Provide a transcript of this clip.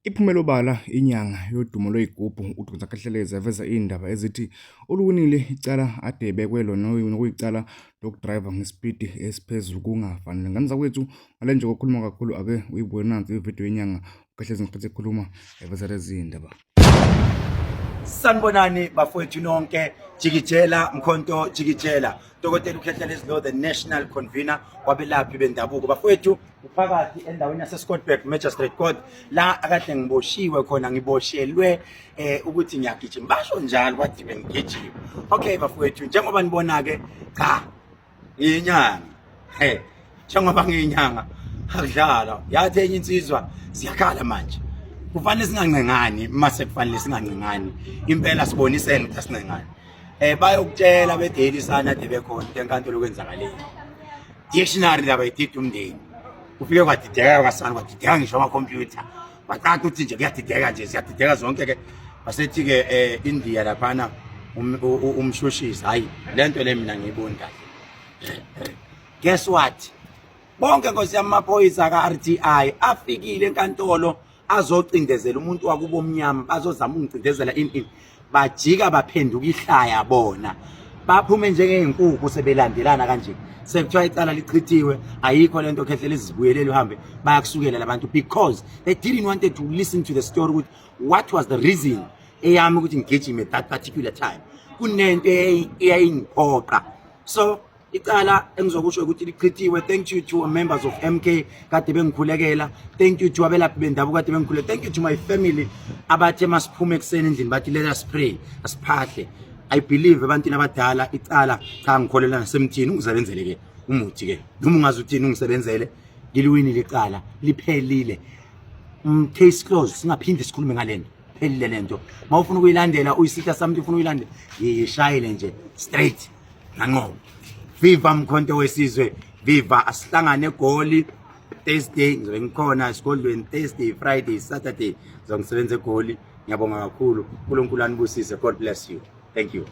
Iphumele obala inyanga yodumo lwey'gubhu uDr Khehlelezi yaveza iy'ndaba ezithi uliwinile icala ade ebekwe lona nokuyicala lokudrayiva ngesipidi esiphezulu kungafanele. Ngane zakwethu ngale nje kokukhuluma kakhulu ake uyibuke nansi ividiyo yenyanga uKhehlelezi ngesikhathi ekhuluma eveza lezi zindaba. Sanibonani bafowethu nonke, jikijela mkhonto jikijela. Dokotela uKhehlelezi lo, the national convener wabelaphi bendabuko. Bafowethu, uphakathi endaweni yaseScottburgh Magistrate Court la akade ngiboshiwe khona, ngiboshelwe ukuthi ngiyagijima, basho njalo kwathi bengigijima. Okay bafowethu, njengoba nibona ke, cha ngiyinyanga, he njengoba ngiyinyanga akudlalwa. Yathi enye insizwa, ziyakhala manje, kufanele singancengani, mase kufanele singancengani impela, sibonisene ukuthi asincengani. Bayokutshela be-Daily Sun ade bekhona into enkantolo kwenzakaleni. Dictionary laba idida umndeni, ufike kwadideka kwasana, kwadideka ngisho amakhompyutha, kwacaca ukuthi nje kuyadideka nje, siyadideka zonke ke. Basethi-ke India laphana umshushisi, hhayi le nto le mina ngiyiboni kahle. Guess what, bonke nkosi yami amaphoyisa ka-RTI afikile enkantolo azocindezela umuntu wakubo omnyama, bazozama ukungicindezela in in bajika baphenduka ihlaya bona, baphume njengey'nkukhu sebelandelana kanje. Sekuthiwa icala lichithiwe, ayikho lento, Khehlelezi zibuyelele uhambe. Bayakusukela labantu because they didn't wanted to listen to the story ukuthi what was the reason eyami ukuthi ngigijime that particular time, kunento eyayingiphoqa. So icala engizokusho ukuthi lichithiwe. Thank you to members of MK kade bengikhulekela, thank you to abelaphi bendabuko kade bengikhulekela, thank you to my family abathe masiphume ekuseni endlini bathi let us pray, asiphahle. I believe ebantwini abadala. Icala cha, ngikholela nasemthini, ungisebenzele ke umuthi ke noma ungazi uthini, ungisebenzele, ngiliwinile icala, liphelile. Case closed, singaphinde sikhulume ngalento, phelile lento. Mawufuna ukuyilandela uyisitha sami, ufuna uyilandela yishayile nje straight, nganqoba. Viva Mkhonto wesizwe, viva! Asihlangane eGoli Thursday, ngizobe ngikhona esigodlweni Thursday, Friday, Saturday, ngizobe ngisebenza eGoli. Ngiyabonga kakhulu, uNkulunkulu anibusise. God bless you, thank you.